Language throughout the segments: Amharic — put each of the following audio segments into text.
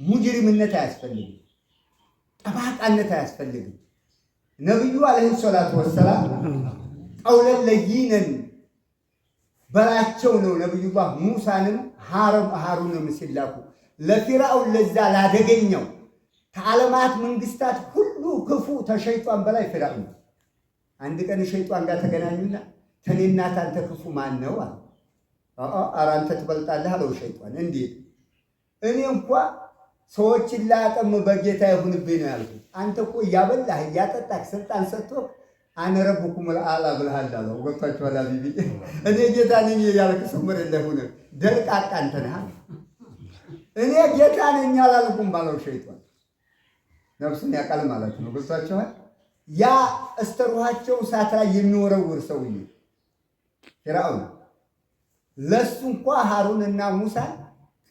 ሙጅሪምነት አያስፈልግም። ጠባቃነት አያስፈልግም። ነቢዩ عليه الصلاة والسلام قولا لينا በላቸው ነው። ነቢዩላህ ሙሳንም ሃሩንም ሲላኩ ለፊርዓውን ለዛ ላደገኛው ከዓለማት መንግስታት ሁሉ ክፉ ተሸይጧን በላይ ፊርዓውን። አንድ ቀን ሸይጧን ጋር ተገናኙና ተኔና ታንተ ክፉ ማን ነው አለ። ኧረ አንተ ትበልጣለህ አለው ሸይጧን። እንዴት? እኔ እንኳ ሰዎችን ላጠም በጌታ ይሁንብኝ ነው ያልኩት። አንተ እኮ እያበላህ እያጠጣህ ስልጣን ሰጥቶ أنا ربكم الأعلى ብለሃል አለው። ገብቷችኋል? حبيبي እኔ ጌታ ነኝ ያልክ ሰው መሬት ላይ ሆነህ ደርቃጣ አንተ ነህ። እኔ ጌታ ነኝ አላልኩም ባለው ሸይጧን ነፍሱን ያውቃል ማለት ነው። ገብቷችኋል? ያ እስተሩሃቸው እሳት ላይ የሚወረውር ሰውዬ ፊርዓውን ለሱ እንኳ ሃሩንና ሙሳ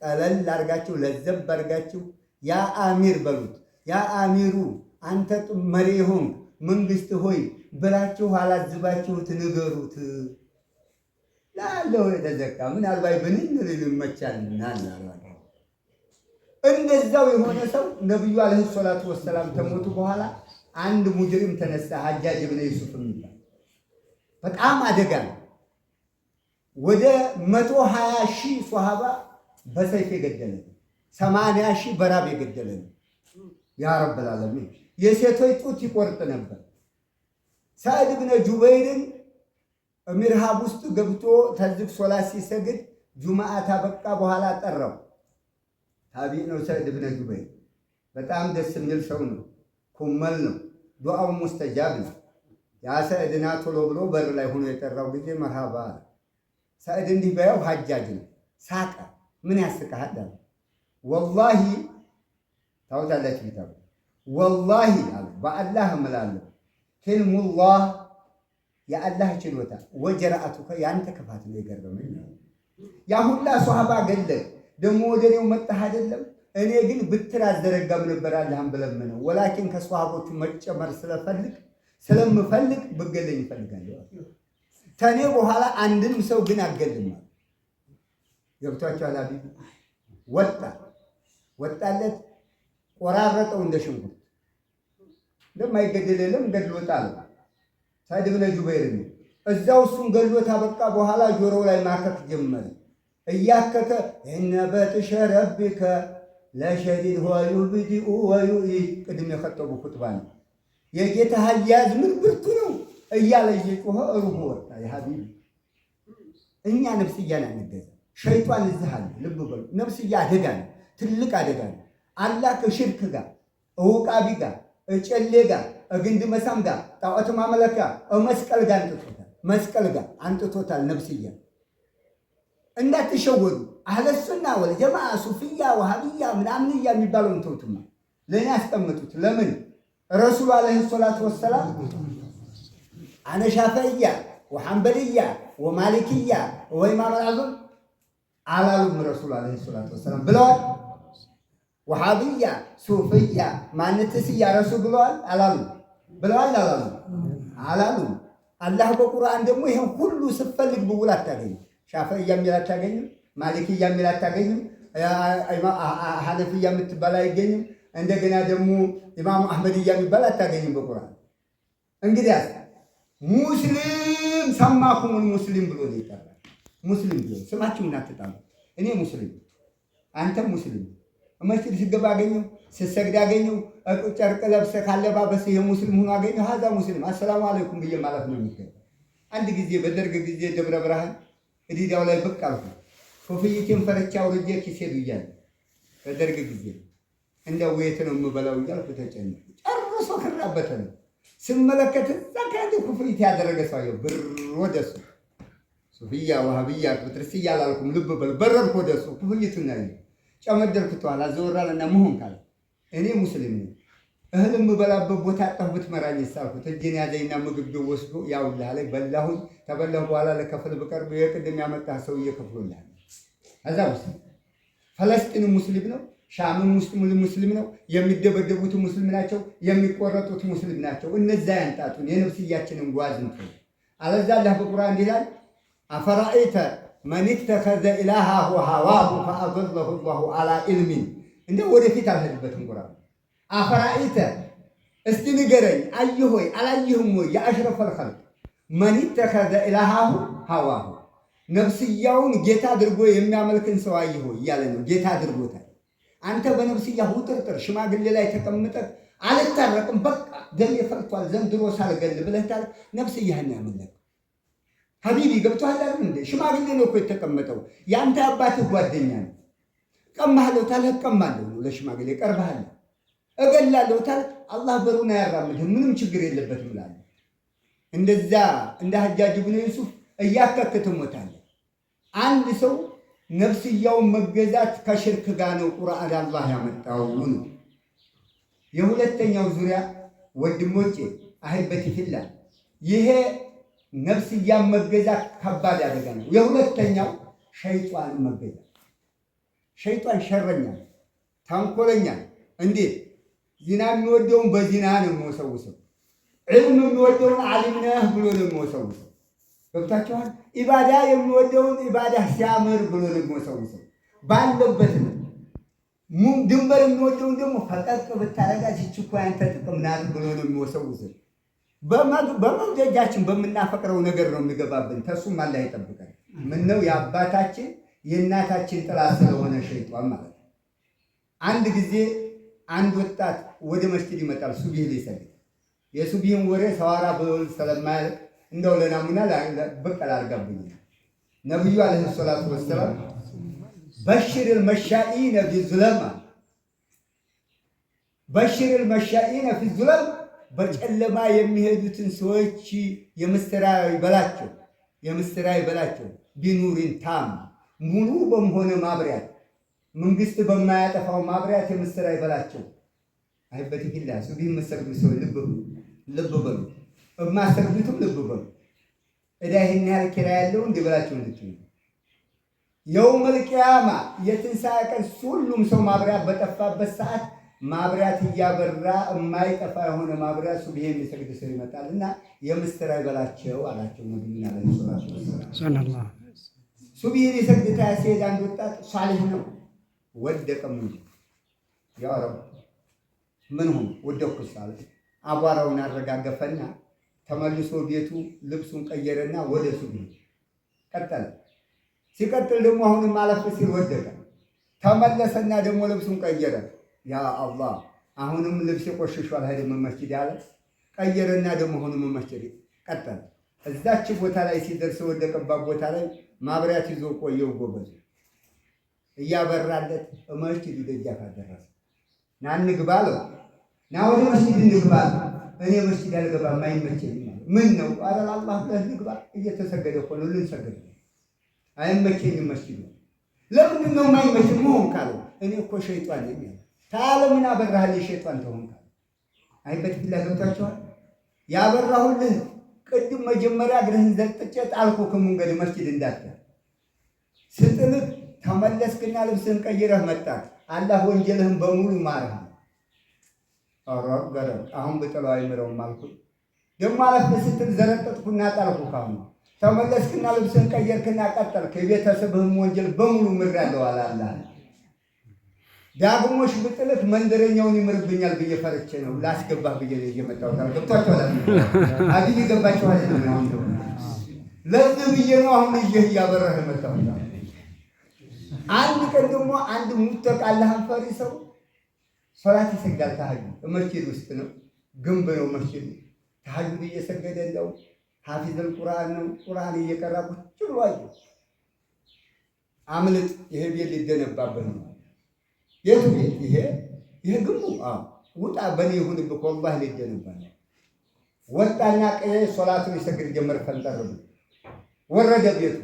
ቀለል አድርጋችሁ ለዘብ አድርጋችሁ يا أمير በሉት። ያ አሚሩ አንተ መሪ ሆንክ መንግስት ሆይ ብላችሁ አላዝባችሁት ንገሩት። ላለው የተዘካ ምናልባት ብንን ልል ይመቻልና። እንደዛው የሆነ ሰው ነቢዩ عليه الصلاة والسلام ተሞቱ በኋላ አንድ ሙጅሪም ተነሳ፣ ሀጃጅ ብነ ዩሱፍ የሚባል በጣም አደጋ ነው። ወደ 120,000 ሶሃባ በሰይፍ የገደለ ነው። 80,000 በራብ የገደለ ነው። يا رب العالمين የሴቶች ጡት ይቆርጥ ነበር። ሰዕድ ብነ ጁበይርን ሚርሃብ ውስጥ ገብቶ ተዝግ ሶላት ሲሰግድ ጁምዓ ታበቃ በኋላ ጠራው። ታቢዕ ነው ሰዕድ ብነ ጁበይር። በጣም ደስ የሚል ሰው ነው። ኩመል ነው። ዱዓው ሙስተጃብ ነው። ያ ሰዕድና ቶሎ ብሎ በር ላይ ሆኖ የጠራው ጊዜ መርሃባ አለ። ሰዕድ እንዲህ በያው ሀጃጅ ነው። ሳቀ። ምን ያስቅሃል አለ። والله ታውታላችሁ ኪታቡ والله አሉ በአላህ እምላለሁ حلم الله የአላህ ችሎታ وجرأتك የአንተ ክፋት ነው የገረመኝ። ያ ሁላ ሶሃባ ገለል ደግሞ ወደ እኔው መጣህ አይደለም። እኔ ግን ብትር አልዘረጋም ነበር አላህን ብለምነው፣ ولكن ከሶሃቦቹ መጨመር ስለምፈልግ ብገለኝ እፈልጋለሁ። ተኔ በኋላ አንድንም ሰው ግን አገልም። ገብቷቸዋል። አቢብ ወጣ ወጣለት፣ ቆራረጠው እንደ ሽንኩርት። እንደማይገደል የለም ገድሎ ጣለው። ሰዒድ ብነ ጁበይር ነው። እዛው እሱን ገድሎ ታበቃ በኋላ ጆሮው ላይ ማከክ ጀመረ። እያከከ إن بطش ربك لشديد هو يبدئ ويعيد ቅድም የኸጠቡ ኩጥባ ነው። የጌታ አያያዝ ምን ብርቱ ነው እያለ እየጮኸ ሩሁ ወጣ። የ حبيبي እኛ ነፍስያን አንገዛ። ሸይጧን እዚህ አለ። ልብ በሉ። ነፍስያ አደጋ ነው፣ ትልቅ አደጋ ነው። አላህ ከሽርክ ጋር እውቃቢ ጋር እጨሌ ጋር እግንድ መሳም ጋር ጣዖት ማምለክ ጋር መስቀል ጋር አንጥቶታል። መስቀል ጋር አንጥቶታል። ነፍስያ እንዳትሸወዱ። أهل السنة والجماعة ሱፍያ ወሃብያ ምናምንያ የሚባለውን ተውትማ፣ ለእኔ አስቀምጡት። ለምን ረሱሉ عليه الصلاة والسلام أنا شافعية وحنبلية ومالكية وإمام الأعظم አላሉም። ረሱሉ عليه الصلاة والسلام ብለዋል። ወሃብያ ሱፍያ ማንትስያ ረሱል ብለዋል አላሉ? ብለዋል አላሉ? አላሉ። አላህ በቁርአን ደግሞ ይሄን ሁሉ ስፈልግ ብውል አታገኝም። ሻፍዕያ የሚል አታገኝም። ማሊክያ የሚል አታገኝም። ሐነፍያ የምትባል አይገኝም። እንደገና ደግሞ ኢማሙ አህመድያ የሚባል አታገኝም በቁርአን። እንግዲያስ ሙስሊም سماكم المسلم ብሎ ነው ይጠራል። ሙስሊም ብሎ ስማችሁን አትጣሉ። እኔ ሙስሊም፣ አንተም ሙስሊም። መስጂድ ስገባ አገኘው፣ ስሰግድ አገኘው፣ ጨርቅ ለብሰህ ካለባበስህ የሙስሊም ሆኖ አገኘው። هذا مسلم السلام عليكم ብዬ ማለት ነው የሚገባ። አንድ ጊዜ በደርግ ጊዜ ደብረ ብርሃን እዲዳው ላይ ብቅ አልኩ። ኮፍይቴን ፈርቻ አውርጄ ኪሴ ብያለሁ። በደርግ ጊዜ እንደው የት ነው የምበላው እያልኩ ተጨነቅኩ። ጨርሶ ክራበተ ነው ስመለከት እዛ ከአንድ ኩፍይት ያደረገ ሰው ብር ወደሱ ሱፍያ ወሃብያ ቅጥርስያ አላልኩም። ልብ በል በረርኩ ወደሱ ኩፍይቱን ያየ ጨመደርኩት። ኋላ ዘወራልና መሆን ካለ እኔ ሙስሊም ነኝ። እህል የምበላበት ቦታ አጣሁ ብትመራኝ ሳልኩት እጄን ያዘኝና ምግብ ቤት ወስዶ ያውልህ አለኝ። በላሁኝ። ተበላሁ በኋላ ለከፍል ብቀርብ የቅድም ያመጣህ ሰውዬ ከፍሎልሃል። ከዛ ሙስሊም ፈለስጢን ሙስሊም ነው። ሻምም ውስጥ ሙስሊም ነው። የሚደበደቡት ሙስሊም ናቸው። የሚቆረጡት ሙስሊም ናቸው። እነዛ ያንጣጡን የነፍስያችንን ጓዝ እንተው። አለዛ አላህ በቁርአን እንዲህ ይላል أفرأيت من اتخذ إلهه هواه فأضله الله على علم። እንደ ወደፊት አልሄድበትም። ቁርአን أفرأيت እስቲ ንገረኝ፣ አየህ ወይ አላየህም ወይ يا أشرف الخلق من اتخذ إلهه هواه ነፍስያውን ጌታ አድርጎ የሚያመልክን ሰው አየህ ወይ እያለ ነው። ጌታ አድርጎታል። አንተ በነፍስያ ውጥርጥር ሽማግሌ ላይ ተቀምጠህ አልታረቅም፣ በቃ ደሜ ፈልቷል ዘንድሮ ሳልገል ብለህታል። ነፍስያህን ያመለክ حبيبي ገብቶሃል አይደል እንዴ? ሽማግሌ ነው እኮ የተቀመጠው። የአንተ አባትህ ጓደኛ ነው። ቀማለሁ ታለህ እቀማለሁ ነው ለሽማግሌ ቀርበሃል። እገላለሁ ታል አላህ በሩን አያራምድህም፣ ምንም ችግር የለበትም እላለሁ። እንደዛ እንደ ሐጃጅ ብኑ ዩሱፍ እያከክ ትሞታለህ። አንድ ሰው ነፍስያውን መገዛት ከሽርክ ጋር ነው ቁርአን አላህ ያመጣው ነው። የሁለተኛው ዙሪያ ወንድሞቼ أحبتي في الله ይሄ ነፍስያን መገዛት ከባድ አደጋ ነው። የሁለተኛው ሸይጧን መገዛት። ሸይጧን ሸረኛ፣ ተንኮለኛ። እንዴት ዚና የሚወደውን በዚና ነው የሚወሰውሰው። ዕልም የሚወደውን ዓሊም ነህ ብሎ ነው የሚወሰውሰው። ገብታችኋል? ኢባዳ የሚወደውን ኢባዳ ሲያምር ብሎ ነው የሚወሰውሰው። ባለበት ነው። ድንበር የሚወደውን ደግሞ ፈቀቅ ብታረጋት ይህች እኮ ያንተ ጥቅም ናት ብሎ ነው የሚወሰውሰው። በመውደጃችን በምናፈቅረው ነገር ነው የሚገባብን። ተሱም አላህ ይጠብቀን። ምነው የአባታችን የእናታችን ጥላ ስለሆነ ሸይጧን ማለት ነው። አንድ ጊዜ አንድ ወጣት ወደ መስጂድ ይመጣል ሱብሂ ሊሰግድ። የሱብሂን ወሬ ሰዋራ ብል ስለማያልቅ እንደው ለናሙና ብቅ አላርጋብኝ። ነብዩ عليه الصلاة والسلام بشر المشائين في الظلم بشر المشائين في الظلم በጨለማ የሚሄዱትን ሰዎች የምስራች በላቸው፣ የምስራች በላቸው። بنور تام ሙሉ በሆነ ማብሪያት መንግስት በማያጠፋው ማብሪያት የምስራች በላቸው። أحبتي في الله ሱብሂ የምትሰግዱ ሰው ልብ ልብ በሉ፣ የማትሰግዱትም ልብ በሉ። እዳ ይህን ያህል ኪራይ ያለው እንዲህ በላቸው እንድትሉ يوم القيامة የትንሣኤ ቀን ሁሉም ሰው ማብሪያት በጠፋበት ሰዓት ማብሪያት እያበራ የማይጠፋ የሆነ ማብሪያት ሱብሂ የሚሰግድ ሰው ይመጣል እና የምስራች በላቸው አላቸው ነቢዩና عليه الصلاة والسلام። ሱብሂ ሊሰግድ ታያ ሲሄድ አንድ ወጣት ሷሊህ ነው፣ ወደቀም እንጂ يا رب ምን ሆነ ወደቅኩስ አለ። አቧራውን አረጋገፈና ተመልሶ ቤቱ ልብሱን ቀየረና ወደ ሱብሂ ቀጠለ። ሲቀጥል ደግሞ አሁንም አለፍ ሲል ወደቀ። ተመለሰና ደግሞ ልብሱን ቀየረ። يا الله አሁንም ልብሴ ቆሽሿል፣ ሄደም መስጂድ አለ። ቀየረና ደግሞ አሁንም መስጂድ ቀጠለ። እዛች ቦታ ላይ ሲደርስ ወደቀባት ቦታ ላይ ማብሪያት ይዞ ቆየው። ጎበዙ እያበራለት መስጂዱ ደጃፍ አደረሰ። ና እንግባ አለው። ና ወደ መስጂድ እንግባ አለው። እኔ መስጂድ አልገባም አይመቸኝም አለ። ምን ነው? ኧረ ለአላህ ብለህ እንግባ። እየተሰገደ እኮ ነው፣ ልንሰግድ ነው። አይመቸኝም መስጂዱ። ለምንድን ነው የማይመችህ መሆን ካለው፣ እኔ እኮ ሸይጧን ነኝ አለ። ታለምን አበራህልኝ ሸይጧን ተሆን ካለው። أحبتي في الله ገብቷቸዋል። ያበራሁልህ ቅድም መጀመሪያ እግርህን ዘርጥጬ ጣልኩ ከመንገድ መስጂድ እንዳትል ስጥልህ ተመለስክና ልብስህን ቀይረህ መጣህ። አላህ ወንጀልህን በሙሉ ማርህ። ኧረ አሁን ብጥለው አይምረውም አልኩኝ። ደግሞ አለፍ ስትል ዘረጠጥኩና ጣልኩ። ካሁን ተመለስክና ልብስህን ቀየርክና ቀጠልክ። የቤተሰብህም ወንጀል በሙሉ ምሬአለሁ አለ አላህ። ዳግሞሽ ብጥልህ መንደረኛውን ይምርብኛል ብዬ ፈርቼ ነው ላስገባህ ብዬ ነው እየመጣሁት። ገብቷችኋል? አግኝ ገባችኋል? አሁን ለዚህ ብዬ ነው አሁን ይዤህ እያበረህ የመጣሁት። አንድ ቀን ደግሞ አንድ ሙተቅ አላህን ፈሪ ሰው ሶላት ይሰግዳል። ተሀጁድ መስጂድ ውስጥ ነው፣ ግንብ ነው መስጂዱ። ተሀጁድ እየሰገደ እንደው ሐፊዘል ቁርአን ነው፣ ቁርአን እየቀራ ቁጭ ብሎ አየሁ። አምልጥ፣ ይሄ ቤት ሊደነባበት ነው። የቱ ቤት? ይሄ ግንቡ። አዎ ውጣ፣ በእኔ ይሁንብህ፣ ወላሂ ሊደነባ ነው። ወጣና ቀየ ሶላቱን ይሰግድ ጀመር። ፈንጠር ብሎ ወረደ ቤቱ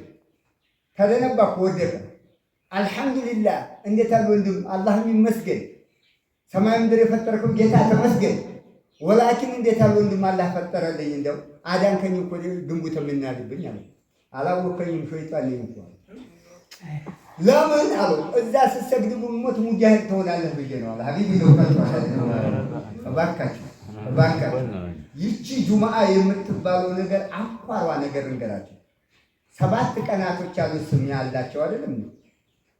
ተደነባ፣ ወደቀ። አልሐምዱሊላህ እንዴት አለ ወንድም፣ አላህም ይመስገን፣ ሰማይ ምድር የፈጠርከው ጌታ ተመስገን። ወላኪን እንዴት አለ ወንድም፣ አላህ ፈጠረልኝ፣ እንደው አዳንከኝ እኮ ግንቡ ተምናልብኝ አለ። አላወከኝም፣ ሸይጣን ነኝ እኮ። ለምን አለው፣ እዛ ስትሰግድ ብሞት ሙጃሂድ ትሆናለህ ብዬ ነው አለ። حبيبي እባካችሁ እባካችሁ፣ ይቺ ጁምዓ የምትባለው ነገር አንኳሯ ነገር እንገራችሁ። 7 ቀናቶች አሉ ስም ያላቸው አይደለም?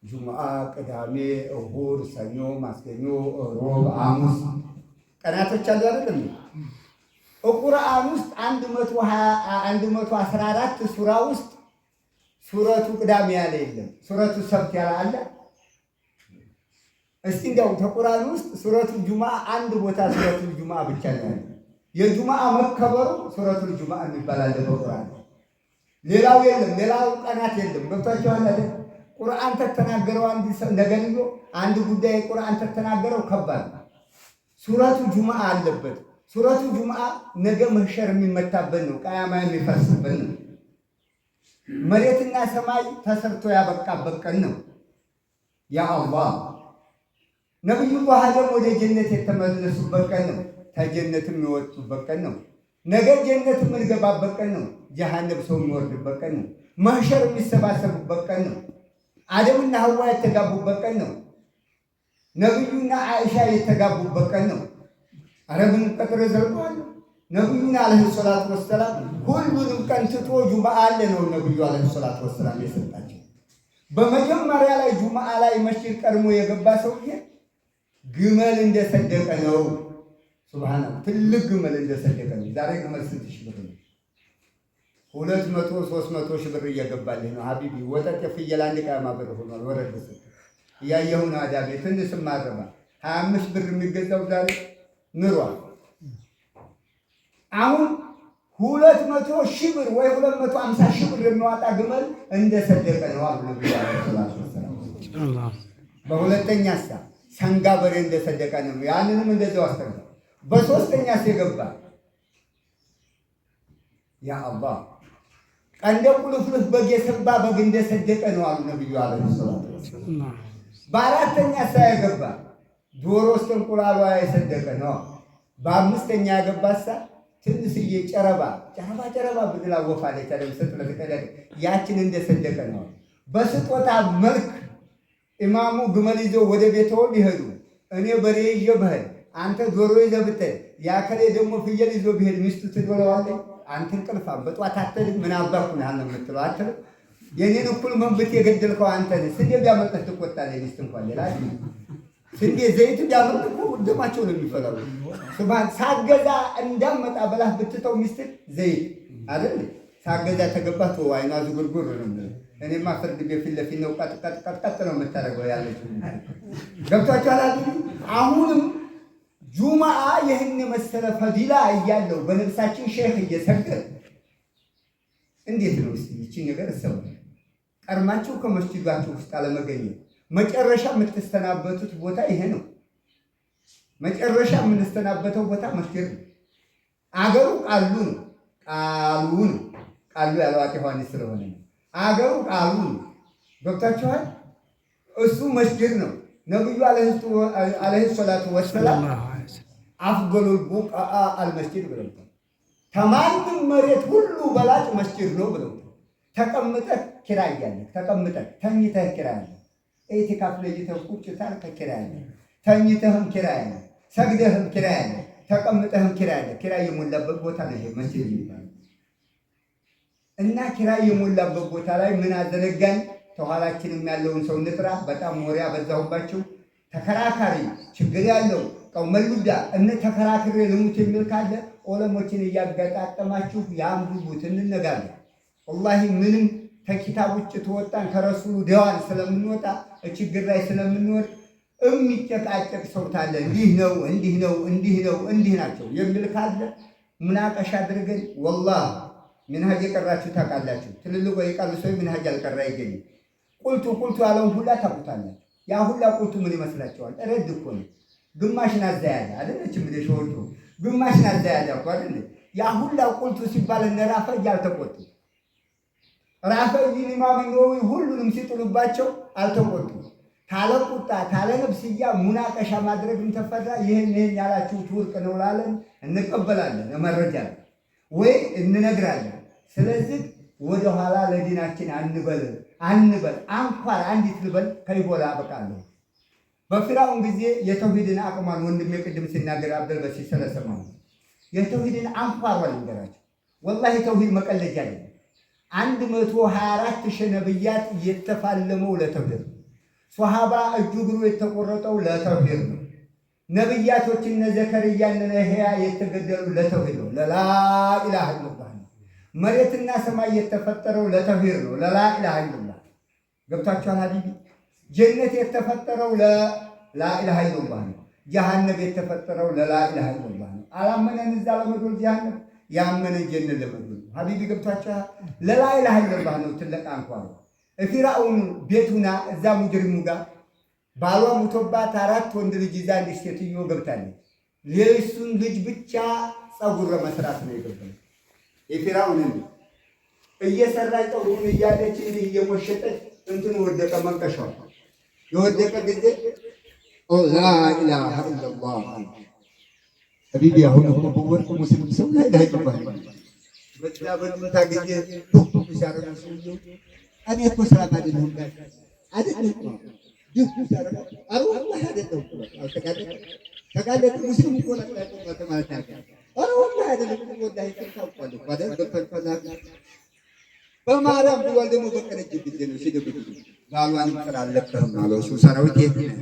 ጁምዓ፣ ቅዳሜ፣ እሁድ፣ ሰኞ፣ ማክሰኞ፣ ሮብ፣ ሐሙስ ቀናቶች አሉ አይደለም? ቁርአን ውስጥ 114 ሱራ ውስጥ ሱረቱ ቅዳሜ ያለ የለም። ሱረቱ ሰብት ያለ አለ? እስቲ እንዲያው ተቁርአን ውስጥ ሱረቱ ጁምዓ አንድ ቦታ ሱረቱ ጁምዓ ብቻ ነው ያለው። የጁምዓ መከበሩ ሱረቱ ጁምዓ የሚባል አለ በቁርአን። ሌላው የለም። ሌላው ቀናት የለም። ገብቷችኋል አይደል? ቁርአን ተተናገረው አንድ ነገርዮ አንድ ጉዳይ ቁርአን ተተናገረው ከባድ ነው። ሱረቱ ጁምዓ አለበት። ሱረቱ ጁምዓ ነገ መህሸር የሚመታበት ነው። ቀያማ የሚፈርስበት ነው። መሬትና ሰማይ ተሰርቶ ያበቃበት ቀን ነው። ያ አላህ፣ ነቢዩላህ አደም ወደ ጀነት የተመለሱበት ቀን ነው። ተጀነትም የወጡበት ቀን ነው። ነገ ጀነት የምንገባበት ቀን ነው። ጀሃነም ሰው የሚወርድበት ቀን ነው። መህሸር የሚሰባሰቡበት ቀን ነው። አደምና ሐዋ የተጋቡበት ቀን ነው። ነቢዩና አይሻ የተጋቡበት ቀን ነው። ኧረ ምን ቀጥሮ ዘልቀዋለሁ። ነቢዩን عليه الصلاة والسلام ሁሉንም ቀን ትቶ ጁምዓ አለ ነው ነቢዩ عليه الصلاة والسلام የሰጣቸው። በመጀመሪያ ላይ ጁምዓ ላይ መስጂድ ቀድሞ የገባ ሰውዬ ግመል እንደሰደቀ ነው። ሱብሃና፣ ትልቅ ግመል እንደሰደቀ ነው። ዛሬ ግመል ስንት ሺህ ብር ነው? 200 300 ሺህ ብር እየገባልህ ነው حبيبي። ወጠጥ የፍየል አንድ ቃማ ብር ሆኗል። ወረድ ስትል እያየሁ ነው። አዳቤ ትንሽም አረባ 25 ብር የሚገዛው ዛሬ ኑሯል። አሁን 200,000 ብር ወይ 250,000 ብር የሚዋጣ ግመል እንደሰደቀ ነው አሉ ነብዩ عليه الصلاة والسلام። በሁለተኛ ሳ ሰንጋ በሬ እንደሰደቀ ነው። ያንንም እንደዚያው አስጠጋ። በሶስተኛ የገባ፣ ያ አላህ፣ ቀንደ ቁልፍልፍ በግ የሰባ በግ እንደሰደቀ ነው አሉ ነብዩ عليه الصلاة والسلام። በአራተኛ ሳ የገባ ዶሮ ውስጥ እንቁላሏ የሰደቀ ነው። በአምስተኛ ያገባሳ ትንሽዬ ጨረባ ጨረባ ጨረባ ብትላ ወፍ አለች አይደል? ስትለቀቀ ያችን እንደሰደቀ ነው። በስጦታ መልክ ኢማሙ ግመል ይዘው ወደ ቤተው ቢሄዱ፣ እኔ በሬ ይዤ ብሄድ፣ አንተ ዶሮ ይዘህ ብትሄድ፣ ያከሌ ደግሞ ፍየል ይዞ ቢሄድ ሚስቱ ትዶለዋለች። አንተ እንቅልፋም በጧት አትልም፣ ምን አባኩ ነህ ነው የምትለው አትልም። የኔን እኩል መንብት የገደልከው አንተ ነህ። ስንዴ ቢያመልጥህ ትቆጣለህ። ሚስት እንኳን ሌላ ስንዴ ዘይት ቢያመልጥ እኮ ደማቸው ነው የሚፈላው። ሱብሃን፣ ሳገዛ እንዳመጣ በላህ ብትተው ሚስትህ ዘይት አይደል? ሳገዛ ተገባህ ተወው፣ አይኗ ዝጉርጉር ነው የሚለው። እኔማ ፍርድ ቤት ፊት ለፊት ነው ቀጥ ቀጥ ቀጥ ቀጥ ነው የምታደርገው ያለችው። ገብቷችኋል አይደል? አሁንም ጁማአ ይህን የመሰለ ፈዲላ እያለው በነፍሳችን ሼህ እየሰገድ እንዴት ነው? እስቲ ይቺ ነገር እሰቡ። ቀድማችሁ ከመስጂዳችሁ ውስጥ አለመገኘት፣ መጨረሻ የምትሰናበቱት ቦታ ይሄ ነው። መጨረሻ የምንሰናበተው ቦታ መስጂድ ነው። አገሩ ቃሉ ነው። ቃሉ ነው። ቃሉ ያለው አፄ ዮሐንስ ስለሆነ ነው። አገሩ ቃሉ ነው። ገብታችኋል? እሱ መስጂድ ነው። ነብዩ عليه الصلاة والسلام أفضل البقعة المسجد ብለውታል። ከማንም መሬት ሁሉ በላጭ መስጂድ ነው ብለውታል። ተቀምጠህ ኪራይ ያለህ፣ ተቀምጠህ ተኝተህ ኪራይ አለ። ኢዕቲካፍ ለይተህ ቁጭ ታልክ ኪራይ አለ። ተኝተህም ኪራይ አለ። ሰግደህም ኪራይ አለ። ተቀምጠህም ኪራይ አለ። ኪራይ የሞላበት ቦታ ነው ይሄ መስጂድ የሚባለው። እና ኪራይ የሞላበት ቦታ ላይ ምን አዘነጋኝ? ተኋላችንም ያለውን ሰው እንጥራ። በጣም ወሬ አበዛሁባችሁ። ተከራካሪ ችግር ያለው ቀውመሉዳ እነ ተከራክሬ ልሙት የሚል ካለ ኦለሞችን እያገጣጠማችሁ ያንብቡት፣ እንነጋገር። ወላሂ ምንም ከኪታብ ውጭ ተወጣን ከረሱሉ ደዋን ስለምንወጣ ችግር ላይ ስለምንወድ የሚጨቃጨቅ ሰው ታለ እንዲህ ነው፣ እንዲህ ነው፣ እንዲህ ነው፣ እንዲህ ናቸው የሚል ካለ ሙናቀሻ አድርገን፣ ወላሂ ሚንሃጅ የቀራችሁ ታውቃላችሁ። ትልልቆ የቃሉ ሰው ሚንሃጅ አልቀራ አይገኝም። قلت قلت ያለውን ሁላ ታውቁታላችሁ። ያ ሁላ قلت ምን ይመስላችኋል? ረድ እኮ ነው። ግማሽ ናዛ ያለ አይደለችም? እንደ ሸወጡ ግማሽ ናዛ ያለ እኮ አይደለ? ያ ሁላ قلت ሲባል እነ ራፈይ አልተቆጡ። ራፈይ ኢማም ነወዊ ሁሉንም ሲጥሉባቸው አልተቆጡ። ታለ ቁጣ ታለ ነፍስያ ሙናቀሻ ማድረግም ተፈራ። ይህን ይህን ያላችሁት ውርቅ ነው ላለን እንቀበላለን፣ መረጃ ወይ እንነግራለን። ስለዚህ ወደኋላ ለዲናችን አንበል አንበል። አንኳር አንዲት ልበል፣ ከይቦላ አበቃለሁ። በፊራውን ጊዜ የተውሂድን አቅሟን ወንድሜ ቅድም ሲናገር አብደል በሲ ስለሰማሁ የተውሂድን አንኳሯን ልንገራቸው። ወላሂ ተውሂድ መቀለጃ አይደለም። 124,000 ነብያት የተፋለመው ለተውሂድ ነው። ሶሃባ እጁ እግሩ የተቆረጠው ለተውሂድ ነው። ነብያቶች እነ ዘከርያ እነ የሕያ የተገደሉ ለተውሂድ ነው፣ ለ لا إله إلا الله ነው። መሬትና ሰማይ የተፈጠረው ለተውሂድ ነው፣ ለ لا إله إلا الله። ገብታችኋል حبيبي? ጀነት የተፈጠረው ለ لا إله إلا الله ነው። ጀሃነም የተፈጠረው ለ لا إله إلا الله ነው። አላመነን እዛ ለመዶል ጀሃነም፣ ያመነን ጀነት ለመዶል ነው። حبيبي ገብታችኋል? ለ لا إله إلا الله ነው ትልቅ አንኳሩ። ፊርዓውን ቤቱና እዛ ሙጅሪሙ ጋር ባሏ ሙቶባት አራት ወንድ ልጅ ይዛ አንዲት ሴትዮ ገብታለች። የእሱን ልጅ ብቻ ፀጉር ለመስራት ነው የገባው። የፊርዓውንን እየሰራች ፀጉሩን እያለች እንዲህ እየሞሸጠች እንትኑ ወደቀ፣ መንቀሻው የወደቀ ጊዜ لا إله إلا الله حبيبي። አሁን እኮ በወርቅ ሙስሊም ሰው لا إله إلا الله በዛ በጁንታ ጊዜ ዱፍ ሲያደርጉ ሰውየው እኔ እኮ ሰላም አይደለሁም አይደለሁም ድፍ ሲያደርጉ ኧረ والله አይደለሁም ተጋለጠ ተጋለጠ ሙስሊም እኮ ማለት ኧረ والله አይደለም والله ታውቋል እኮ አይደል ገብቷል በማርያም ብሏል። ደግሞ በቀነጀ ጊዜ ነው ሲደብቅ ባሏንም ጥራ አልለቀህም አለው። እሱ ሰራዊት የት ነህ?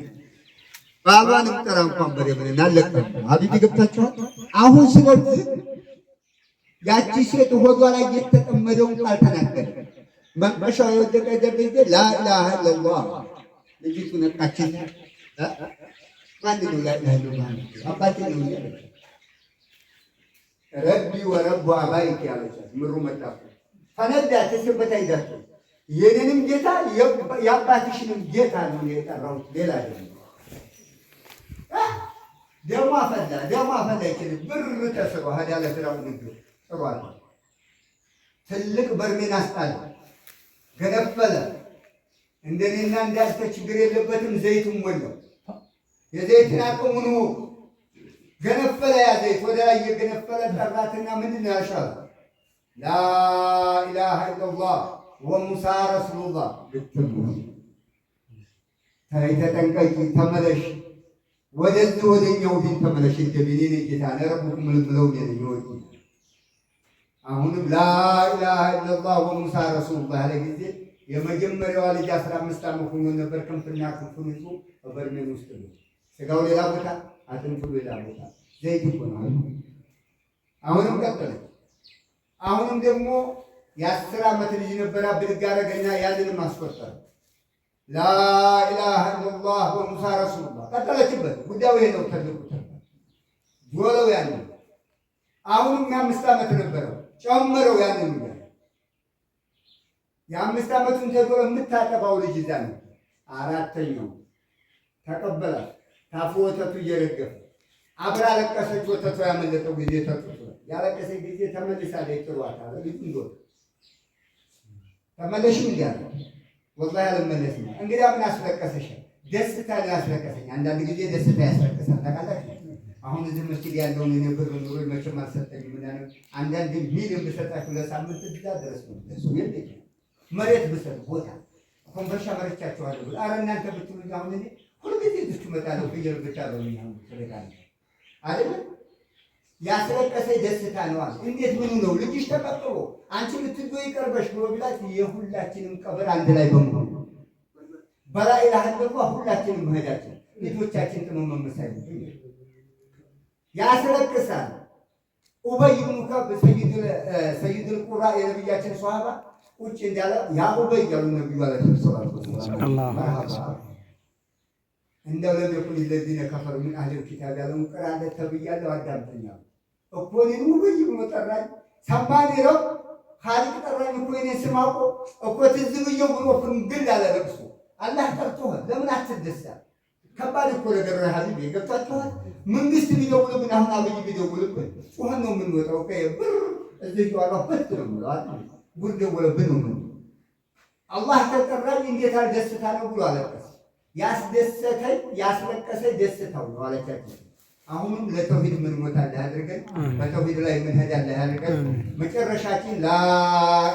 ባሏንም ጥራ እንኳን በደምን አልለቀህም። حبيبي ገብታችኋል። አሁን ስለዚህ ያቺ ሴት ሆዷ ላይ የተጠመደውን ቃል ተናገረ። መንቀሻው የወደቀ ጊዜ لا إله إلا الله ልጅቱ ነቃችና ማን ነው لا إله إلا الله አባቴ ነው እያለች ربي ورب آبائك ያለቻት ምሩ መጣ ፈነዳ ተስበት አይዳቱ የኔንም ጌታ የአባትሽንም ጌታ ነው የጠራሁት፣ ሌላ አይደለም። ደሟ ፈላ፣ ደሟ ፈላ። ይችል ብር ተስሮ ሀዳ ለፍራው ንግዱ ጥሯል። ትልቅ በርሜን አስጣለ፣ ገነፈለ። እንደኔና እንዳንተ ችግር የለበትም። ዘይቱን ሞላው። የዘይትን አቅሙን ገነፈለ። ያ ዘይት ወደ ላይ እየገነፈለ ጠራትና ምንድን ነው ያልሻል? لا إله إلا الله وموسى رسول الله። ተይ ተጠንቀቂ፣ ተመለሽ፣ ወደዚህ ወደኛው ዲን ተመለሽ። እንደኔ ነኝ ጌታ ረቡኩም ምለው ነኝ ወዲ አሁንም لا إله إلا الله وموسى رسول الله ያለ ጊዜ የመጀመሪያዋ ልጅ 15 ዓመት ሆኖ ነበር። ክንፍና ክንፉን ይዞ በበርሜል ውስጥ ነው። ስጋው ሌላ ቦታ፣ አጥንቱ ሌላ ቦታ፣ ዘይት እኮ ነው። አሁንም ቀጠለች። አሁንም ደግሞ የ10 ዓመት ልጅ ነበረ። ብድግ አደረገና ያንንም አስቆጠረ። لا إله إلا الله وموسى رسول الله ቀጠለችበት። ጉዳዩ ይሄ ነው። ትልቁ ጆለው ያንን አሁንም የ5 ዓመት ነበረው ጨመረው ያንን እያለ የ5 ዓመቱን ተዶሎ የምታጠባው ልጅ ይዛ ነበር። አራተኛው ተቀበላት። ታፉ ወተቱ እየረገፈ አብራ ለቀሰች። ወተቷ ያመለጠው ጊዜ ተጡቶ ያለቀሰ ጊዜ ተመልሳለች። ጥሯት አለ ልጁ እንደወጣ ተመለሽም እንዲህ አለ። والله አልመለስም። እንግዲያ ምን አስለቀሰሽ? ደስታ ነው ያስለቀሰኝ። አንዳንድ ጊዜ ደስታ ያስለቅሳል። ታውቃላችሁ። አሁን እዚህ መስጊድ ያለውን እኔ ብር ኑሮ መቼም አልሰጠኝም። ምናምን አንዳንድ ሚሊዮን ብሰጣችሁ ለሳምንት እዛ ድረስ ነው እሱ የለኝም። መሬት ብሰጥ ቦታ ኮምቦልቻ መርቻችኋለሁ። ኧረ እናንተ ብትሉኝ አሁን እኔ ሁልጊዜ እዚህ እመጣለሁ። ፍየል ብታበሉኝ አሁን ስለቃለ አይደለም ያስለቀሰኝ ደስታ ነው አለ። እንዴት ምኑ ነው ልጅሽ ተቀጥሮ አንቺ ልትዶ ይቀርበሽ ብሎ ቢላት የሁላችንም ቀብር አንድ ላይ በመሆኑ በ لا إله إلا الله ሁላችንም መሄዳችን ልጆቻችን ጥመው መመሳይ ያስለቅሳል። ኡበይ ብኑ ከዕብ سيد القراء የነብያችን ሶሃባ ቁጭ እንዳለ يا ኡበይ ያሉ ነብዩ عليه الصلاة والسلام እንደው لم يكن الذين كفروا من أهل الكتاب ያለውን ቅራለት ተብያለሁ። አዳምጠኛል እኮ እኔን ኡበይ ብሎ ጠራኝ። ሰማኒ ረብ ኻሊቅ ጠራኝ እኮ የእኔን ስም አውቆ እኮ ትዝ ብዬው ብሎ ፍንግል አለ ለቅሶ። አላህ ጠርቶህ ለምን አትደሳ? ከባድ እኮ ነገር ነው حبيبي፣ ገብቷችኋል? መንግስት ቢደውልብን አሁን አብይ ቢደውልብን ጮኸን ነው የምንወጣው። ብር እዚህ ዋጋ በት ነው የምለው አይደል? ጉድ ደወለብን ነው የምንለው። አላህ ተጠራኝ እንዴት አልደስታ ነው ብሎ አለቀሰ። ያስደሰተኝ ያስለቀሰኝ ደስታው ነው አለቻቸው። አሁንም ለተውሂድ የምንሞት አላህ ያድርገን። በተውሂድ ላይ የምንሄድ አላህ ያድርገን። መጨረሻችን لا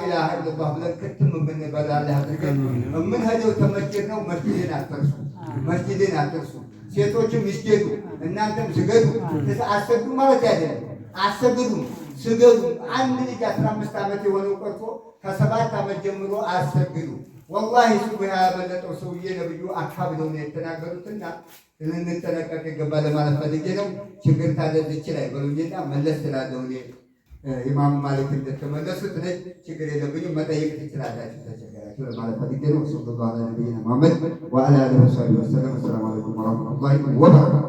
إله إلا الله ብለን ክትም የምንበላ አላህ ያድርገን። የምንሄደው ተመስጂድ ነው። መስጂድን አትርሱ፣ መስጂድን አትርሱ። ሴቶችም ይስገዱ፣ እናንተም ስገዱ። አሰግዱ ማለት አይደለም፣ አሰግዱም፣ ስገዱ። አንድ ልጅ 15 ዓመት የሆነው ቀርቶ ከ7 ዓመት ጀምሮ አሰግዱ። ወላሂ ሱብሂ ያመለጠው ሰውዬ ነብዩ አካብደው ነው የተናገሩትና ልንጠነቀቅ ይገባል ለማለት ፈልጌ ነው። ችግር ታለ እዚች ላይ በሉኝና መለስ ስላለሁ እኔ ኢማሙ ማሊክ እንደተመለሱት ነች። ችግር የለብኝም፣ መጠየቅ ትችላላችሁ ተቸገራችሁ ለማለት ፈልጌ ነው። صلى الله على نبينا محمد وعلى آله وصحبه وسلم። السلام عليكم ورحمة الله وبركاته።